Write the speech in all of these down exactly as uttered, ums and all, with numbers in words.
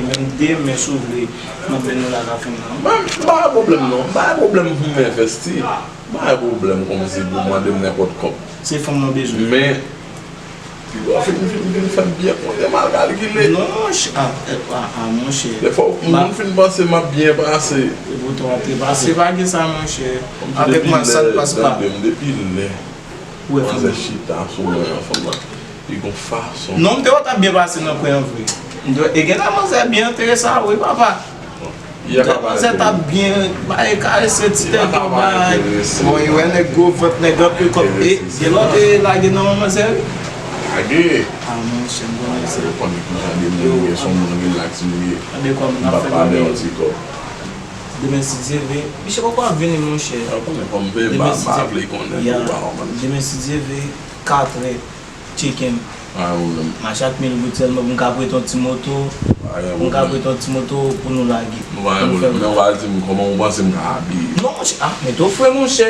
Menm demen, si w vle, m ap mennen w lakay fanm nan. Mwen, m pa gen pwoblèm non. M pa gen pwoblèm pou m envesti. M pa gen pwoblèm kòmsi pou mande m nenpòt kòb. Se fanm nan bezwen. Men, li va fin, fin, fin fè m byen konnen, mal kalkile. Non, monchè. Ah, eh, ah, ah, monchè. Dèfwa, moun fin panse m ap byen pase. Epoutan w ap trepase, pa gen sa, monchè. Avèk mwen, sa n pase pa. Depi lè, depi lè manzè chita sou mwen an, fanm nan. Li gon fason. Non, m te wè w t ap byen pase nan pwen an vre. M te wè, e genlè manzè byen enterese a wi, papa. M te wè manzè t ap byen bay, karese ti tèt ou, bay. Bon, e wè nèg gwo vant, nèg anpil kòb. E gen lòt e lage nan men manzè wi. Lage. Ah, monchè, m konnen sa. Yo konnen kijan de moun m ye, se yon moun relax m ye. M p ap pale yon ti kòb. Demen si Dye vle. Misye poko ap vini, monchè. Yo konnen kòm m vle, m pa vle konnen tou, pa konprann. Demen si Dye vle, katrè. Tcheke m. Pa gen pwoblèm. M a chak mil goud sèlman pou m ka prete yon ti moto, pou m ka prete yon ti moto pou nou lage. Nou pa gen pwoblèm. Men w pa di m kòman ou panse m ka abiye. Non, monchè, ah, mete w fre, monchè.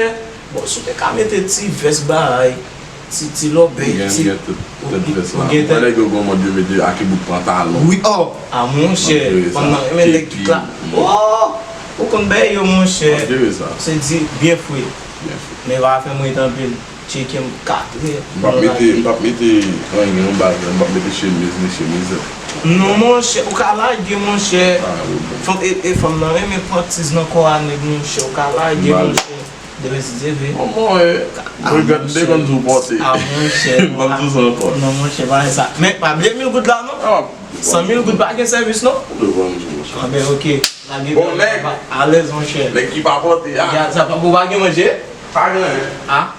Bon, si w te ka mete ti vès bagay, ti, ti lòbèy, ti. M gen, m gen tout, tout vès la. Mwen nèg yo gon mòd yo mete ak bout pantalon. Wi, oh, ah, monchè, fanm nan renmen nèg ki kla. Oh, ou konn bagay yo, monchè. Se di byen fre. Byen fre. Men pa fè m rete anpil. Tcheke m katrè. M p ap mete, m p ap mete anyen anba vre, m p ap mete chemiz ni chemizèt. Non, monchè, ou ka lage, monchè. Fanm, e, e fanm nan renmen pran tiz nan kò a nèg, monchè, ou ka lage, monchè. Demen si Dye vle. Bon, bon, e, regrèt m te konn di w pòte. Ah, monchè. M p ap di w sa ankò. Non, monchè, pa fè sa. Men, pa bliye mil goud la, non. San mil goud pa gen sèvis, non. Ou dwe pran m sou, monchè. Ah, ben, ok. Lage bon, nèg. Alèz, monchè. Nèg ki pa pòte a. Gad sa, papa, ou pa gen manje? Pa gen anyen. Ah,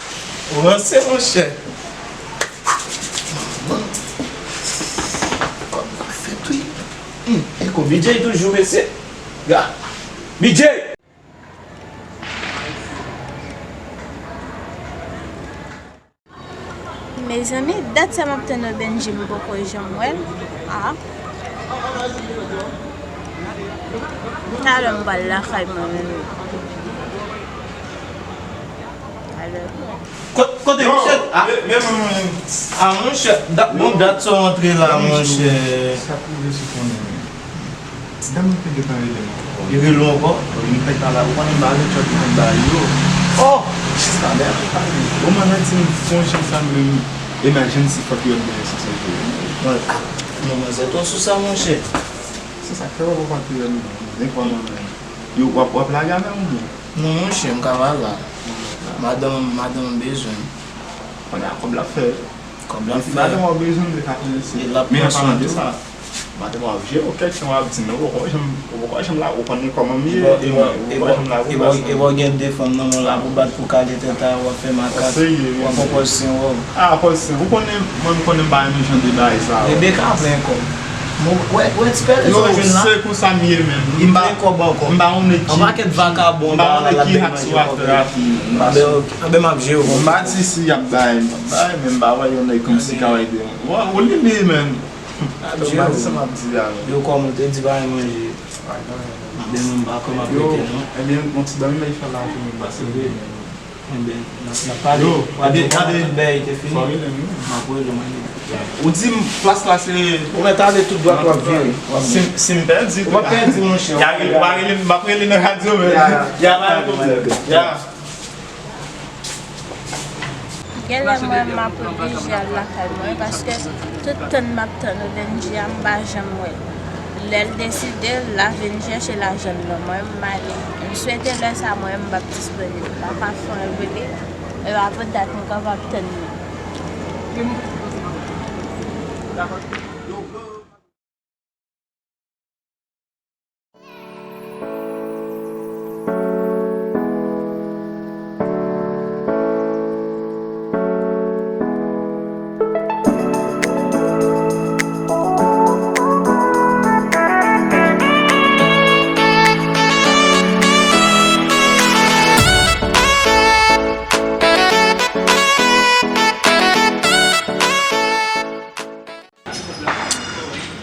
ou ranse, monchè. Kòb la fèt, wi. Hmm, e kon B J toujou, mesye. Gad. B J! Mezanmi, dat sa m ap tann Benji, m poko janm wè l. Ah. Talè m pral lakay mwen menm. Talè. Ko-, kote, monchè? Ah, ah, monchè, dat, bon, dat sa w antre la, monchè. Sa pou resi konnen. Dam nan te gentan rele m ankò. Li rele w ankò? Wi, m fèk pale avè w. Ou konnen m pa gen chòt pou m ba yo. Oh! Jis la, men ap pale. Bon, mwen, mwen di m fon jan sa m menm. Emergency, fòk yo ap gen sou sèkè. Mwen, ah, non, manzè twò sou sa, monchè. Se sa k fè w pa pran tirèl, non. Men kòman menm? Yo, w ap, w ap lage avè m oubyen? Non, monchè, m ka pa la. Madanm, madanm bezwen m. Kounye a, kòb la fè. Kòb la fè. Madanm w bezwen m de ka fè mesye. Men an palan de sa, madanm w ap jere w, kèk jan w ap di m, ou poko janm, ou poko janm la, ou konnen kòman m ye, e mwen, ou poko janm la pou pase. E bò gen de fanm nan men w la pou bat pou kale tèt a, w ap fè makak, w ap pran pòz sen wòw. Ah, pòz sen, ou konnen, mwen m konnen m pa renmen jan de bagay sa yo. Bebe ka plen kòb. Wè, wè ti pèlen sa w jwenn la. Se konsa m ye menm. M pa, m pa yon nèg ki, m pa yon nèg ki hot sou afè a fi menm. Anben, m ap jere w. Bon, m pa di si y ap bay, m p ap bay, men m pa wè yon nèg kòmsi ka ede m. Bon, ou li li menm. M ap jere w. M pa di sa m ap di a menm. Yo kòm ou te di pa gen manje. Anben, m pa kwè m ap rete non. Ebyen, yon ti dòmi m fè la jounen pase vre. Enben, n ap, n ap pale. Yo, w ap di w kòman tout bagay te fini? M ap rele w, mwen. Ou di m plas la se. Ou mèt ale tout dwat, w ap vire. Si, si m pèdi tou. Ou p ap pèdi, monchè. Y a rele, w a rele m, m ap rele nan radyo, men. Ya, ya, ya. Genlè mwen, m ap oblije al lakay mwen, paske tout tan m ap tann Benji a, m pa janm wè l. Lè l deside, l a vin chèche lajan l nan mwen, m ale. M swete lè sa mwen, m p ap disponib. L ap ap fè yon rele, epi apre dat, m kapab tann li.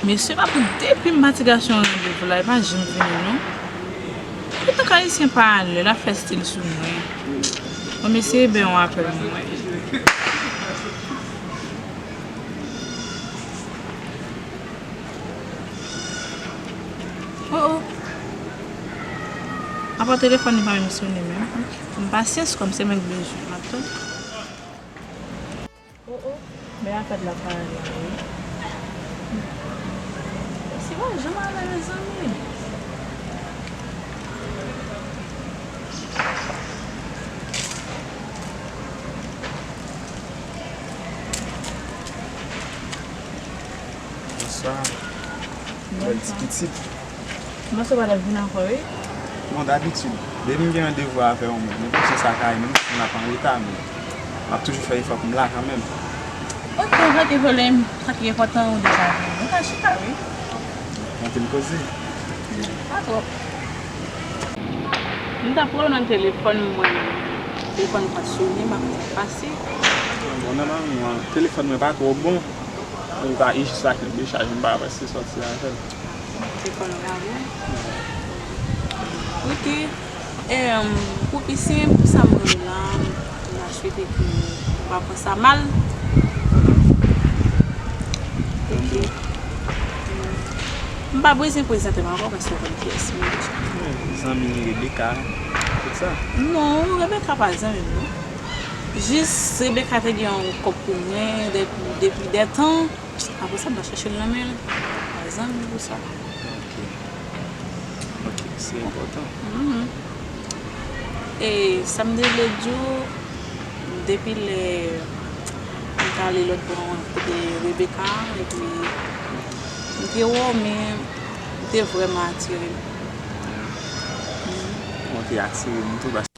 Mesye, pa pou depi m pati gason an randevou la, li pa janm vini non. Poutan k Ayisyen pa alè, l ap fè stil sou mwen. Bon, mesye, ben, yon apèl mwen. Oh, oh. Apa telefòn li pa menm sonnen menm. M pasyans kòm se mwen k bezwen. M ap tann. Oh, oh. Men afè la pa la, wi. Mesye pa janm ale, mezanmi. Bonswa. Bèl ti pitit. Mwen se pa t ap vin ankò, wi. Bon, dabitid, depi m gen yon devwa a fè yon moun, nenpòt jan sa ka ye, menm si m ap an reta, men m ap toujou fè efò pou m la kanmenm. Ok, pa gen pwoblèm. Sa ki enpòtan, ou deja vini. Nou ka chita, wi. Anpil koze. Pa twòp. M t ap rele w nan telefòn mwen. Telefòn pa t sonnen, m ap pase. Bon, nòmalman, telefòn mwen pa twò bon. Li pa, li jis la ki an dechaj, m pa prèske sòti avè l. Telefòn ou pa bon? Ok. Em, pou pi senp, sa m rele la, m ta swete ke ou pa pran sa mal. Ok. M pa bezwen prezante m ankò paske ou konn kiyès m ye deja. Zanmi Rebecca, tout sa. Non, Rebecca pa zanmi m, non. Jis Rebecca te gen yon kòb pou mwen depi, depi dè tan. Apre sa, m pa chèche l nan men l. Pa zanmi pou sa. Ok. Ok, se enpòtan. Mhm. E sa m te vle di w, depi lè m t ale lòt bò an kote Rebecca, epi m te wè w, men m te vrèman atire. Mhm. Bon, te atire m tou, paske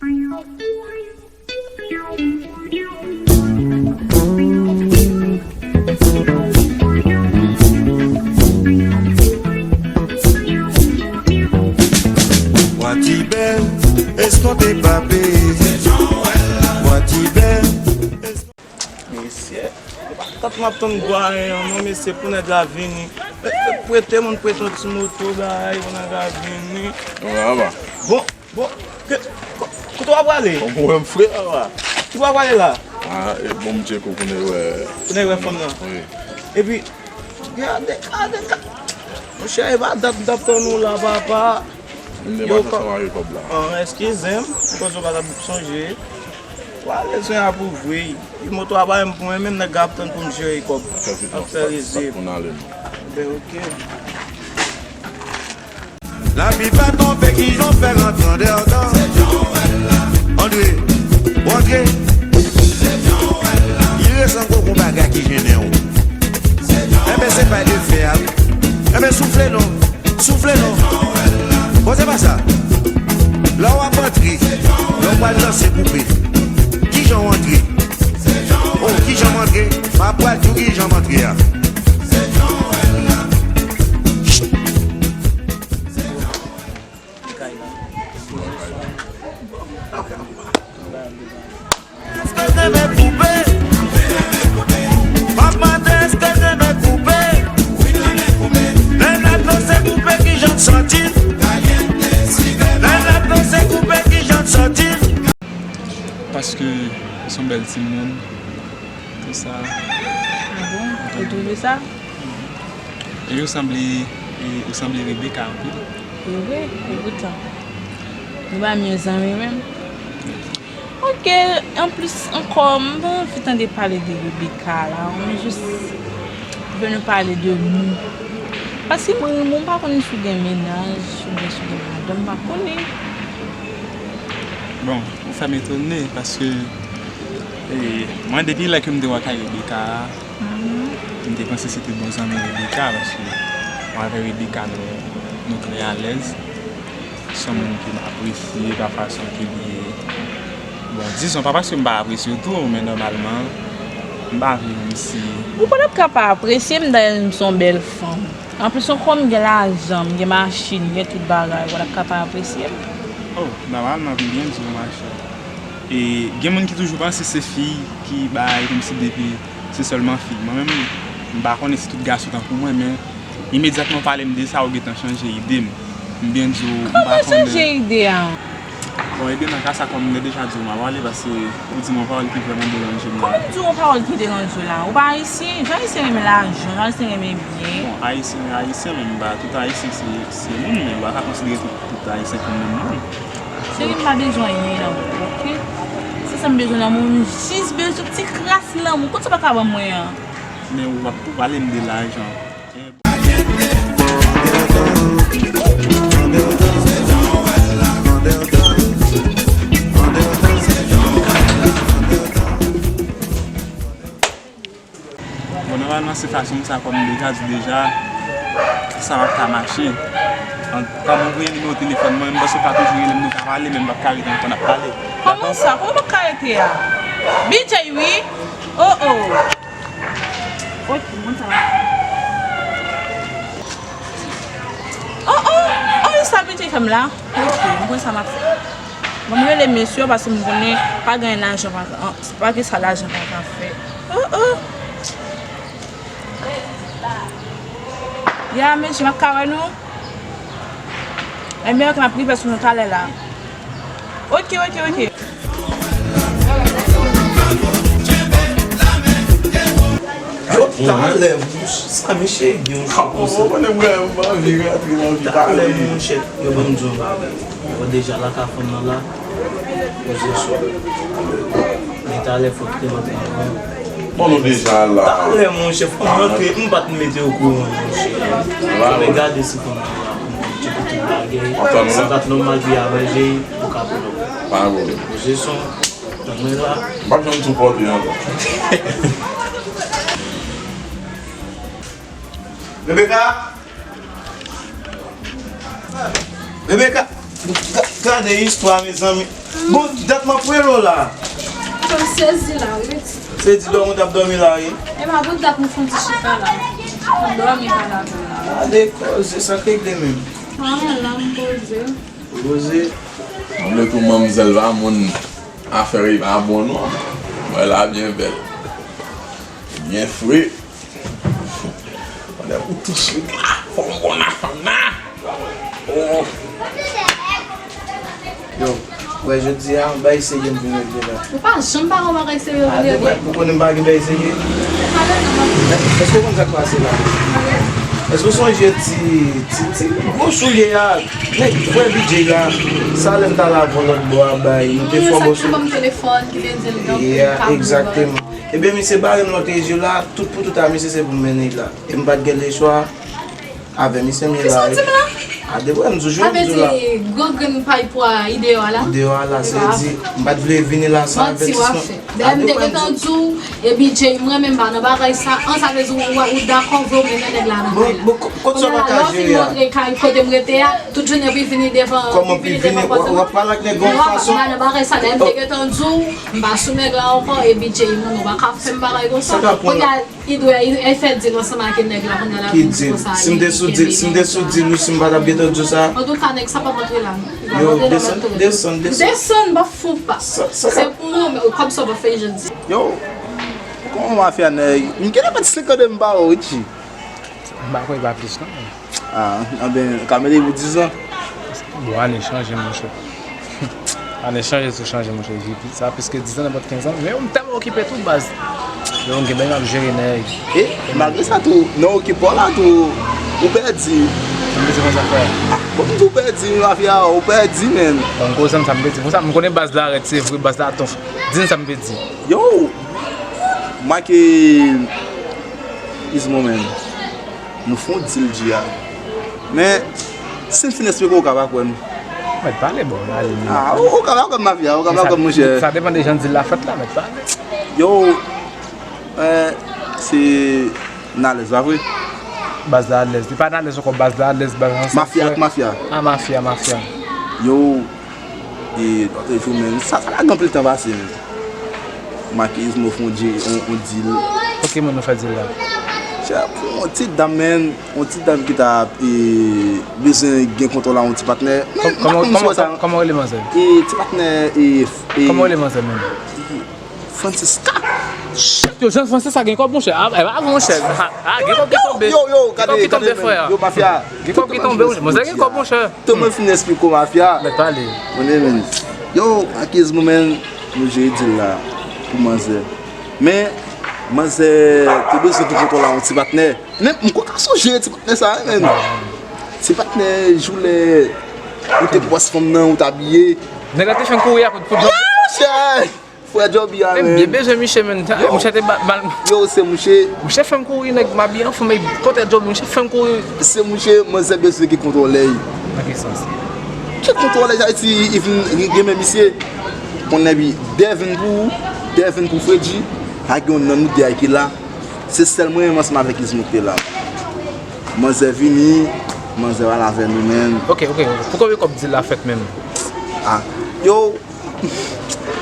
Bwa Tibè, eskonte pa peye. Bwa Tibè, eskonte. Mesye, se pa tant m ap tann bwa a non, mesye, pou nèg la vini. Prete moun, prete yon ti moto, bay, pou nèg la vini. Bon, bon, ke, ko-, kote w ap prale? Bon, bon, frè, papa. Kote w ap prale la? Ah, e bon, m tcheke w pou n wè. Pou n wè fanm nan? Wi. Epi, gade, gade, gade. Monchè, e pa dat m t ap tann ou la, papa. M te pa sanse mare kòb la. Ah, eskize m, m panse w pa t ap sonje. Prale, se apwouvwe. Moto a pa menm pou mwen, menm nèg la ap tann pou m jere kòb. Ap fè rezil. Ben, ok. Lapi pa tonbe, kijan w fè rantre an dèyè tan? Andre, rantre. Li resan gwo gon bagay ki jennen w. Enben, se pay de fè a, wi. Enben, soufle non. Soufle non. Bon, se pa sa. Lè w ap antre, lè w pral lanse koupe, kijan w antre? Oh, kijan m antre? M ap pral di w kijan m antre a. Èske w te renmen koupe? M ap mande, èske w te renmen koupe? Lè n ap danse koupe, kijan l sòti? Lè n ap danse koupe, kijan l sòti? Paske ou se yon bèl timoun, tout sa. Ah bon? Ou twouve sa? Epi ou sanble, e, ou sanble Rebecca anpil. E vre, e poutan. Nou pa mye zanmi menm. Ok, anplis ankò, m pa anvi tande pale de Rebecca la, mwen jis vle nou pale de nou. Paske mwen renmen w, m pa konnen si w gen mennaj, oubyen si w gen madanm, m pa konnen. Bon, ou fè m etone, paske, e, mwen depi lè ke m te wè kay Rebecca a, mhm, m te panse se te bon zanmi Rebecca, paske mwen avè Rebecca nou, nou trè alèz. Se yon moun ke m apresye pa fason ke li ye. Bon, dizon, pa paske m pa apresye w tou, men nòmalman, m pa vle menm si. Ou pa t ap ka pa apresye m, dayè m se yon bèl fanm. Anplis, ankò m gen lajan, m gen machin, m gen tout bagay, ou pa t ap ka pa apresye m. Oh, nòmalman, m byen di w, ma chè. E gen moun ki toujou panse se fi ki bay kòmsi depi se sèlman fi. Mwen menm, m pa konnen si tout gason tankou mwen, men imedyatman w pale m de sa, ou gentan chanje ide m. M byen di w, m pa konnen. Kòman chanje ide a? Bon, ebyen, nan ka sa, kòm m te deja di w, m ap ale, paske ou di m yon pawòl ki vrèman deranje m la. Kòman w di yon pawòl ki deranje w la? Ou pa ayisyen? Jan ayisyen renmen lajan, jan ayisyen renmen byen. Bon, ayisyen, ayisyen, men m pa tout ayisyen se, se moun, men m pa ka konsidere tout, tout ayisyen kòm menm moun. Cheri, m pa bezwen anyen nan ou, oke? Se sa m bezwen nan ou, m jis bezwen ti kras lanmou. Konn sa w pa ka ban mwen an? Men w ap tou pale m de lajan. Bon, nòmalman, se fason sa, kòm m deja di deja, sa p ap ka mache. An, kòm ou voye nimewo telefòn mwen, m panse w ka toujou rele m, nou ka pale, men m p ap ka rete ankò n ap pale. Kòman sa? Kòman w p ap ka rete a? B J, wi. Oh, oh. Ok, mwen sa va. Oh, oh, oh, e sa B J fè m la? Ok, mwen sa m ap fè. Bon, m rele mesye yo paske m konnen pa gen lajan pa, an, pa gen sa lajan pa ka fè. Oh, oh. Ya, mesye, m ap ka wè nou. Ebyen, ok, m ap rive sou nou talè la. Ok, ok, ok. Yo, talè, sa mesye gen yon cho konsa. Talè, monchè, yo ban m di yon bagay. Yo deja laka fanm nan la. Poze sou. Men talè fòk te rantre anvan. Bon, nou deja la. Talè, monchè, fò m rantre. M pa t mete okouran, monchè. Fò m gade si fanm nan la pou m tcheke tout bagay. Si sa t nòmal, pi apre, jeye, ou ka pran. Pa pwoblèm. Poze sou. Tann mwen la. M p ap janm sipòte ankò. Rebecca! Rebecca! Ga-, gade istwa, mezanmi. Bon, dat m ap rele w la. Mwen sezi la, wi. Sezi dòmi w t ap dòmi la, wi. E pa bon dat nou fè yon ti chita la. Nou dòmi pa la, la. Gade koze, sa k regle menm. Anyen la, m poze. Poze. Mwen tou manmzèl pa moun afè yo pa bon non. Mwen la byen bèl. Byen fre. Pandan ou touche la, fò m konn a fanm nan. Oh. Yo, wè jodi a, bay serye m vin regle la. Ou pa janm pa wè bagay serye ou vin regle. Ou konnen m pa gen bay serye. Èske w konn sa k pase la? Èske w sonje ti, ti, ti gwo soulye a? Nèg frè B J la, sa lè m t al avè w lòt bò a bay, nou te fè yon bò soulye. Sa ki ban m telefòn, ki te di l gen anpil kado. Yeah, egzakteman. Ebyen, misye bare m nan T J la, tout pou tout a misye se pou m mennen l la. E m pa t gen lechwa avè misye m ye la. Kisa w di m la? A de vrè, m toujou ap di w la. Sa vle di gwo grenn pay pwa i deyò a la? I deyò a la, se di, m pa t vle vini la san avètisman. Manti w ap fè. Dayè, m te gentan di w, e B J, mwen menm pa nan bagay sa, an sa vle di w, ou dakò vre w mennen nèg la nan kay la. Bon, bon, kote sa w pa ka jere a? Lè w fin montre kay kote m rete a, tout jounen pou vini devan, pou vini devan pòt la. Kòman pou vini? W ap pale ak nèg yon fason. Non, m pa nan bagay sa, dayè, m te gentan di w, m pa sou nèg la ankò, e B J, non, non, w pa ka fè m bagay konsa. Kounye a, I dwe, i, i fè dil ansanm ak nèg la, kounye a la pou di konsa. Ki dil? Si m te sou dil, si m te sou dil, wi, si m pa t ap gentan di w sa. Antouka, nèg sa p ap antre la, non. Yo, desann, desann, desann. Desann, ba fou pa. Se pou ou, men, kòb sa w pa fè jodi. Yo, kòman mafya nèg? M genlè mèt senkant de m ba ou, Richie. M pa kwè pa plis, non, men. Ah, anben, ka mete pou dizan. Bon, ane chanje, monchè. Ane chanje sou chanje, monchè. Sa plis ke dizan, nenpòt kenz an. Men m tèlman okipe tou, baz. Yo, m gen bagay m ap jere, nèg. E, malgre sa tou, nan okipe w la tou, ou pèdi. Sa m pèdi konsa, frè? Ah, bon, m di w pèdi, mafya, ou pèdi, menn. Bon, koze m sa m pèdi. Konsa, m konnen baz la rèd, se vre, baz la tonf. Di m sa m pèdi. Yo! Mike Izmo, menn. Nou fè yon dil, G A. Men, si n fin esplike, ou ka pa kwè m. Mèt pale, bon, ale, men. Ah, ou, ou ka pa kwè m, mafya, ou ka pa kwè m, monchè. Sa depann de jan dil la fèt la, mèt pale. Yo, eh, se n alèz, pa vre? Baz la alèz. Li pa n alèz ankò, baz la alèz, baz la ansanm. Mafya ak mafya. Ah, mafya, mafya. Yo, E, lòt jou, men, sa, sa pa gen anpil tan pase, men. Mike Izmo fè yon di-, yon, yon dil. Pou ki moun nou fè dil la? Chè, pou yon ti dam, men, yon ti dam ki ta, e, bezwen gen kontwòl a yon ti patnè. Men, kòman, kòman, kòman rele manzè? E, ti patnè, e, e, kòman rele manzè, men? Francisca. Shit, yo, Jean Francis sa gen kòb, monchè. Ah, eh, ah, monchè. Ah, ah, gen kòb ki tonbe. Yo, yo, yo, gade, gade, men. Gen kòb ki tonbe, frè. Yo, mafya. Gen kòb ki tonbe, wi. Monzè gen kòb, monchè. Tan mwen fin esplike w, mafya. Mèt pale. Konnen, men. Yo, ak Izmo, men, nou jere dil la pou manzè. Men, manzè te bezwen ki kontwòl a yon ti patnè. Men, m kontan sonje ti patnè sa, men. Ti patnè, jou lè ou te pwòs fanm nan, ou t abiye. Nèg la te fè m kouri a kout poud. Yo, chè! Frè Joby a, men. Byen bezwen miche, men. Mouche te bat mal. Yo, se mouche. Mouche fè m kouri, nèg m abiye an fanm, men kontrè Joby, mouche fè m kouri. Se mouche, manzè bezwen ki kontwòlè. Nan ki sans? Ki kontwòlè, sa vle di, li vin renmen misye. Konnen bi, dè vin pou ou, dè vin pou Fredji, pa gen youn nan nou dè ki la. Se sèl mwen menm ansanm avèk Izmo ki te la. Manzè vini, manzè pale avè nou, men. Ok, ok, ok. Pou konbyen kòb dil la fèt menm? Ah, yo,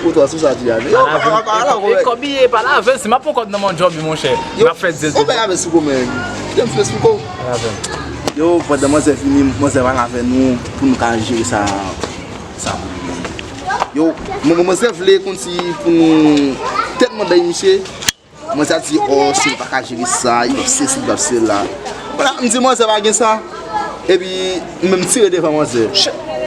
ou twa sou sa di a. Yo, pale avè m. E kòb li ye, pale avè m. Si m ap pran kòb nan men Joby, monchè, m ap fè dil tou. Ou pale avè m sou kòb, men. Kite m fè sou kòb. Pale avè m. Yo, pandan manzè vini, manzè pale avè nou pou nou ka jere sa, sa pou nou. Yo, man-, manzè vle konn si pou nou tèt mande misye. Manzè di, oh, si nou pa ka jere sa, li p ap sesi, li p ap sela. Voilà, m di manzè pa gen sa. Epi, m menm tire devan manzè.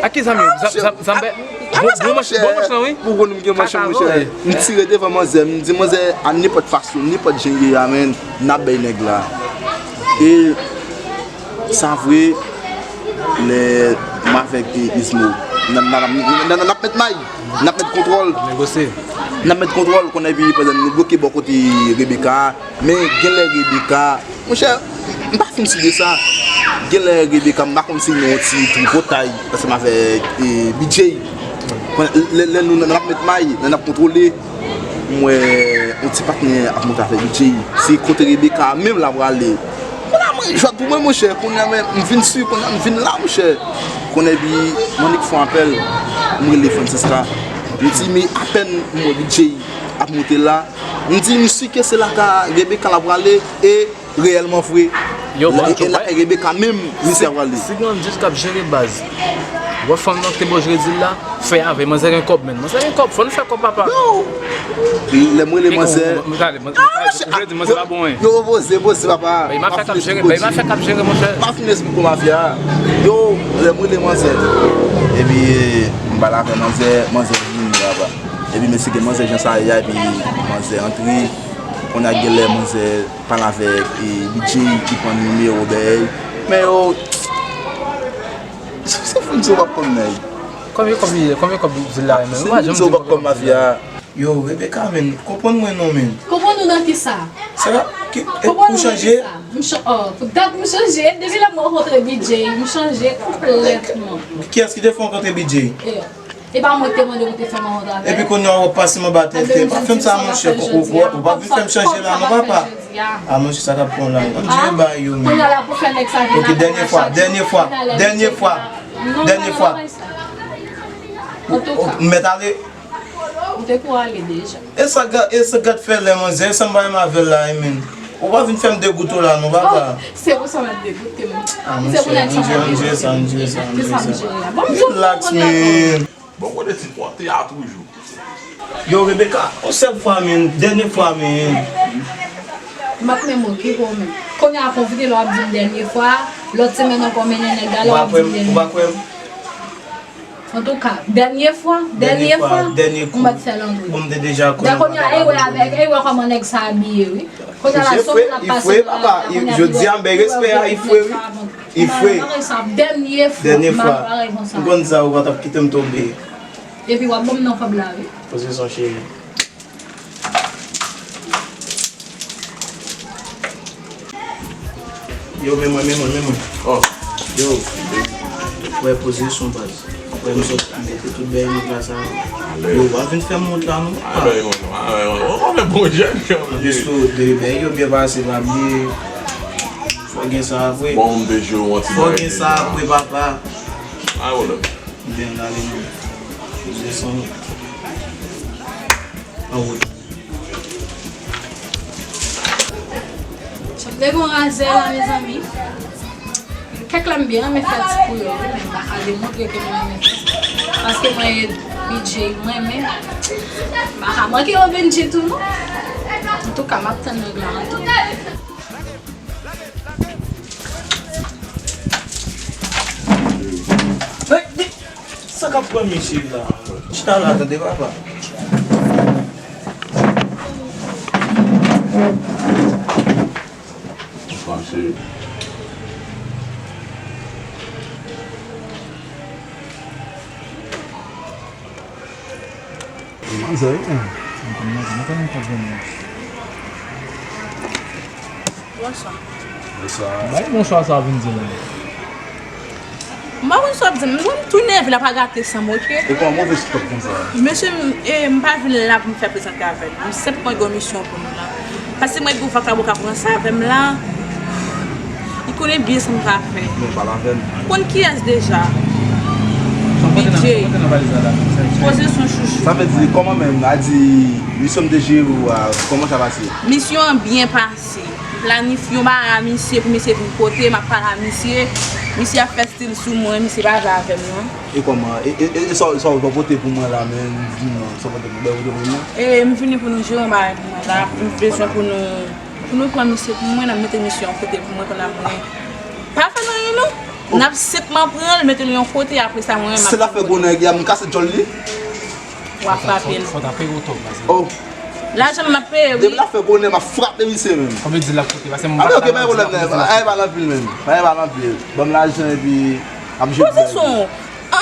Ak ki zam yo? Zam, zam, zam, bon, bon manch, bon manch lan, wi. Pou konn m gen manch, monchè. M tire devan manzè, m di manzè, a nenpòt fason, nenpòt jan l ye a, men, n ap bay nèg la. E sa vre, lè m avèk, e, Izmo, n ap, n ap, n ap, n ap, n ap met may, n ap met kontwòl. Negosye. N ap met kontwòl, konnen epi pandan nou bloke bò kote Rebecca, men genlè Rebecca, monchè, m pa fin sou de sa. Genlè Rebecca, m pa konn si nou yon ti tripotay ansanm avèk, e, B J. Konnen, lè, lè nou, n ap met may, n ap kontwole. M wè yon ti patnè ap monte avèk B J. Se kote Rebecca menm l ap prale. Kounye a mwen, jwèt pou mwen, monchè. Kounye a mwen, m vin si, kounye a m vin la, monchè. Kounye a epi, m annik fè yon apèl, m rele Francisca. M di, men apèn m wè B J ap monte la, m di, m si ke se lakay Rebecca l ap prale, e reyèlman vre. Yo, bon, e lakay Rebecca menm, misye ap prale. Si gen yon jis k ap jere baz, wè fanm nan ki te bò jere dil la, fè avè manzè gen kòb, men. Manzè gen kòb, fò n fè kòb, papa. Yo! Lè m rele manzè. Ou vle di manzè pa bon, wi. Yo, poze, poze, papa. Bay mafya k ap jere, bay mafya k ap jere, monchè. Pa fin esplike mafya. Yo, lè m rele manzè. Epi, m pale avè manzè, manzè vini, papa. Epi, mesye, gen manzè jan sa ye a, epi manzè antre. Kounye a genlè manzè pale avèk, e, B J ki pran nimewo bèy. Men yo, se, se foun se w p ap konn nèg. Konbyen kòb li ye? Konbyen kòb dil la ye, men? Ou pa janm di m konbyen kòb dil la ye. Yo, Rebecca, men, konprann mwen non, men. Konprann ou nan kisa? Sa, ki, e, ou chanje? Konprann ou nan kisa? M chan-, oh, pou dat m chanje. Depi lè m rankontre B J, m chanje konplètman. Kiyès ki te fè w rankontre B J? E, E pa mwen ki te mande pou te fè m rankontre avè l. Epi kounye a w ap pase m anba tèt. Pa fè m sa, monchè. Ou, ou, ou pa vin fè m chanje la, non, papa. A, monchè, sa t ap pran la. Ann jere bagay yo, men. Kounye a la pou fè nèg sa vin la. Ok, dènye fwa, dènye fwa, dènye fwa, dènye fwa. Antouka. M mèt ale. Ou te pou ale deja. E sa gad, e sa gad fè lè manzè, e sa m pa renmen avè l la, e men. Ou pa vin fè m degoute w la, non, papa. Oh, se pou sa w mèt degoute m. Ah, se pou nèg sa m ap degoute m. Ann jere sa, ann jere sa, ann jere sa. Relax, man. Bon, kote ti pòte a toujou. Yo, Rebecca, yon sèl fwa, men, dènye fwa, men. M ap menm okipe w, men. Kounye a konfite lè w ap di m dènye fwa, lòt semèn ankò mennen nèg la, lè w ap di m dènye fwa. Antouka, dènye fwa, dènye fwa, dènye kou. Ou mèt fè l antre. Bon, m te deja konnen. Dè kounye a, e wè avèk, e wè kòman nèg sa abiye, wi. Kounye a la, sou moun ap pase nan la, kounye a, jodi a, m bay respè a, li fre, wi. Li fre. Dènye fwa, dènye fwa. M konn sa, ou pa t ap kite m tonbe. Epi w ap ban m nan kòb la, wi. Poze son, cheri. Yo, men mwen, men mwen, men mwen. Oh. Yo. Wè, poze son, baz. Wè, m sot mete tout bèy nan plas la. Yo, w ap vin fè m wont la, non? Alè, yon, alè, yon. Ou konn bon jèn, jèn. Anplis, tou, de bèy yo byen pase, pa bliye. Fò gen sa vre. Bon, m te jwe yon ti bagay deja. Fò gen sa vre, papa. Ay, wòlè. Byen gade nou. Poze son. An wout. Janm te gon razè la, mezanmi. Kèk la m byen renmen fè ti pou yo, men m pa ka demontre ke m renmen fè. Paske mwen, B J mwen, men m pa ka manke yo vin di tou, non. Antouka, m ap tann nèg la, antouka. Sa k Pran misye la. Chita la, tande papa. Fache. Manzè, wi. Bonswa. Bonswa. Bay bonswa sa vin di la. M pa konn sa w ap di m. Mwen, m tou nève la, pa gate san m, oke? E kòman move sou tòp konsa? Mesye, m, e, m pa vin la pou m fè plezantri avè nou. M senpman gen yon misyon pou nou la. Paske mwen gen yon vakabon k ap ranse avè m la. Li konnen byen sa m ka fè. Men pale avè m. Ou konn kiyès deja? B J. Poze son chouchou. Sa vle di, kòman menm? A di, misyon m te jere ou a, kòman sa pase? Misyon an byen pase. M planifye yon bagay a misye pou misye vin kote, m ap pale a misye. Misye ap fè stil sou mwen, misye pa vle avè m non. E kòman? E, e, e, e sa, sa w pote pou mwen la, men, di mwen, sa w pote pou, bay pote pou mwen? E, m vini pou nou jere yon bagay pou mwen la. M bezwen pou nou, pou nou pran misye pou mwen, n ap mete misye yon kote pou mwen, pandan mwen. Pa fè l anyen non. N ap senpman pran l, mete l yon kote, apre sa, mwen menm m ap. Se l ap fè gwo nèg, y a m kase djòl li. W a frape l. Fò, fò ta peye w tòg la. Oh. Lajan m ap peye, wi. Depi l ap fè gwo nèg, m ap frape misye menm. Kòm yo di l ap koute, paske m pa. Ok, pa gen pwoblèm, men. Bagay pa nan pil menm. Bagay pa nan pil. Ban m lajan epi ap jwe. Poze son.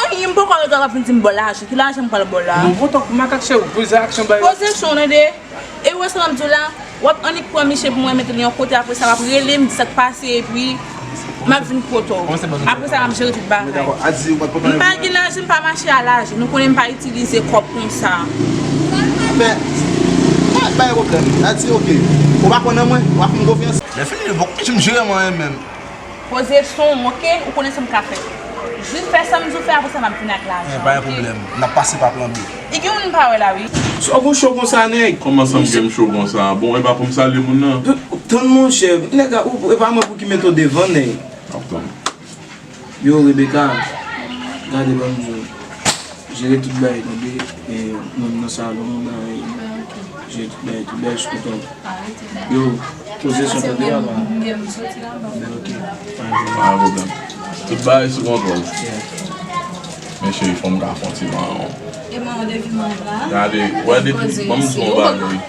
Anyen, m poko al gade w ap vin di m ba w lajan. Ki lajan m pral ba w la? Non, bon, tankou makak chè, ou poze aksyon bay. Poze son, tande. E wè sa m ap di w la, w ap annik pran misye pou mwen mete l yon kote, apre sa w ap rele m, di sa k pase, epi m ap vin kote w. Apre sa, m ap jere tout bagay. M pa gen lajan, m pa mache a lajan. Nou konnen m pa itilize kòb konsa. Men, pa, pa gen pwoblèm. A di, ok. Ou pa konnen mwen, ou pa fè m konfyans. Lè fini, bon, m jere mwen menm. Poze son w, oke? Ou konnen sa m ka fè. Jis fè sa m di w fè, apre sa m ap vin ak lajan, oke? Eh, pa gen pwoblèm. N ap pase pa plan B. E gen moun m pa wè la, wi. Sa w gon cho konsa, nèg? Kòman sa m gen m cho konsa? Bon, e pa pou m salye moun nan? Tann, monchè, nèg la, ou, e pa mwen pou ki mete w devan, nèg. Ap tann. Yo, Rebecca, gade ban m di w. Jere tout bagay, tande, e, moun nan salon, bagay. Jere tout bagay, tout bagay sou kontwòl. Yo, poze son, tande, papa. Ben, ok. Pa gen pwoblèm. Tout bagay sou kontwòl. Yeah. Men cheri, fò m ka fè yon ti manyen. E manyen depi manyen la. Gade, wè depi, ban m di w yon bagay.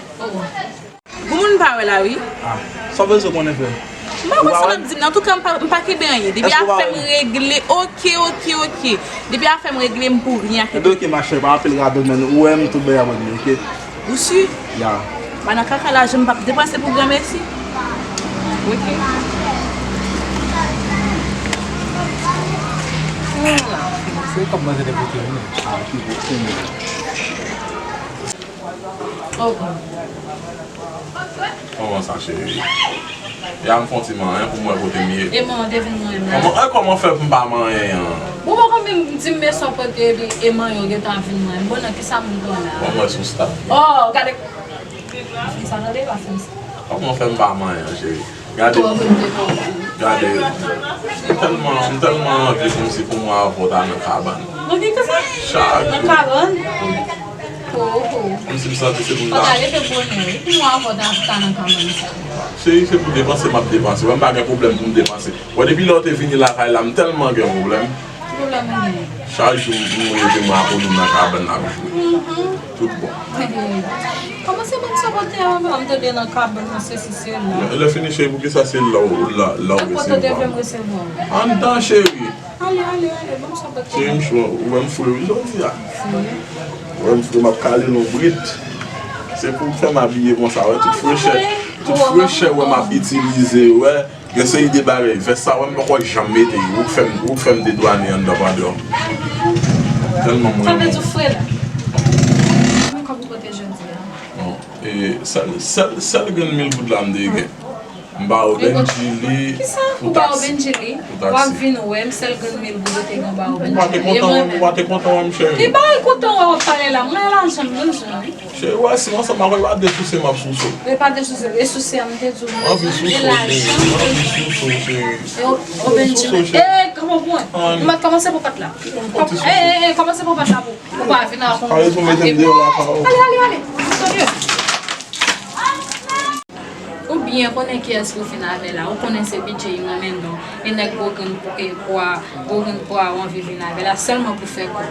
Gon moun m pa wè la, wi. Ah, sa w bezwen konnen, frè? M pa konn sa w ap di m nan. Antouka, m pa, m pa kenbe anyen. Depi afè m regle, oke, oke, oke. Depi afè m regle, m pou ryen ak. Ebyen, oke, machè, pa apèl radòt, men ou wè m, tout bagay ap regle, oke? Ou si? Ya. Ba nan kaka lajan m p ap depanse pou granmesi. Oke. Se kòb manzè te pote vini. Ah, ki gwo kounye. Oh. Kòman sa, cheri? Ya m fè yon ti manyen pou m wè kote m ye. E manyen w te vin manyen m la? Kòman, e, kòman fè pou m pa manyen an? Bon, bon, konbyen m di m men sa w pote epi e manyen w gentan vin manyen m? Bon, nan kisa m pran la? Bon, mwen sou staf. Oh, gade. Pa fè sa, tande, pa fè sa. Kòman fè m pa manyen an, cheri? Gade. Gade. M tèlman, m tèlman anvi kòmsi pou mwen avè w ta nan kabann. Anvi konsa? Chak jou. Nan kabann? Oh, oh. Kòmsi m santi se pou m ta. Fò ta leve bonè, wi. Pou mwen avè w ta, ta nan kabann sa. Cheri, se pou depanse, m ap depanse. Mwen m pa gen pwoblèm pou m depanse. Wè, depi lè w te vini lakay la, m tèlman gen pwoblèm. Ki pwoblèm ou genyen? Chak jou, m rete mwen ak ou, nou nan kabann, n ap jwe. Mhm. Tout bon. Kòman se moun sa pote a, m tande nan kabann nan, sesi, sela. Lè, lè fini, cheri, poukisa se la w, la, la w resevwa m? Kote w te vle m resevwa w? Anndan, cheri. Ale, ale, ale, ban m sa pote. Cheri, m cho, ou wè m fre, wi, jodi a. Ou wè m fre, m ap kale lonbrit. Se pou w fè m abiye konsa, wè, tout frechè, tout frechè, wè, m ap itilize, wè. Gen seri de bagay, vès sa wè m poko janm mete, ou k fè m, ou k fè m dedwane anndan pandan. Tèlman mwen renmen w. Sa vle di w fre la. Mwen kòb ou pote jodi a? Bon, e sèl, sèl, sèl grenn mil goud la m te gen. M ba yo Benjili pou taksi. Kisa? Ou ba yo Benjili? Pou taksi. W ap vin wè m, sèl grenn mil goud ou te gen, w ba yo Benjili. Ou pa te kontan wè m, ou pa te kontan wè m, cheri? Ki bagay kontan wè w ap pale la? Mwen lajan m bezwen, wi. Cheri, w wè, si m ansanm avè w, e pa de souse m ap souse w. E pa de souse, e souse a m te di w, m anvi souse w, cheri. M anvi souse w, cheri. E, o, o, Benji, e, kòman pou mwen? M ap kòmanse pou pat la. E, e, e, kòmanse pou pat la pou ou pa vin ak yon. Pa bezwen mete m deyò lakay ou. Ale, ale, ale. Sòt yo. Ou Byen, konnen kiyès pou vin avè la. Ou konnen se bidjè li renmen non. E nèg gwo grenn po a, gwo grenn po a ou anvi vin avè la sèlman pou fè kou.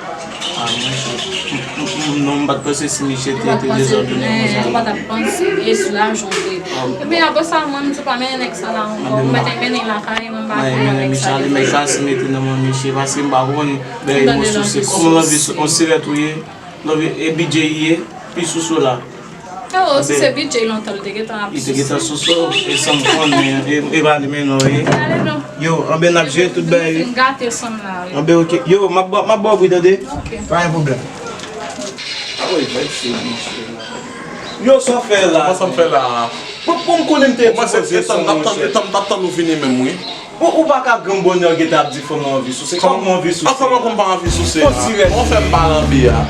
Ah, mwen, m- m- non, m pa t panse si misye te te dezòdone konsa. Ou pa t ap panse, e sou lajan vre. Men apre sa, mwen, m di pa mennen nèg sa la ankò. Ou mèt mennen l lakay mwen, m pa vle wè nèg sa. Misye ale, men kase mete nan men misye, paske m pa konn lè yo souse. Kòman l anvi sou, on sirèt ou ye, l anvi e bidjè ye, pi souse la. Oh, si se bidjè lontan, li te gentan ap souse. Li te gentan souse, e san m konnen, e, e pa li men non, e. Yo, anben n ap jwe tout bagay, wi. Fin gate san m la, wi. Anben, ok. Yo, m ap ba, m ap ba w bri, tande? Ok. Pa gen pwoblèm. Ah wi, bay se bidjè la. Yo, sa w fè la? Kòman sa m fè la? Bon, bon, m konnen m te di poze son, monchè. Etan m t ap tann ou vini menm, wi. Ou, ou pa ka gen bonè w gentan ap di fanm nan anvi souse. Kòman ou anvi souse? An fanm nan konn pa anvi souse. Fon sirèt. Ou fè m pa lanbi a.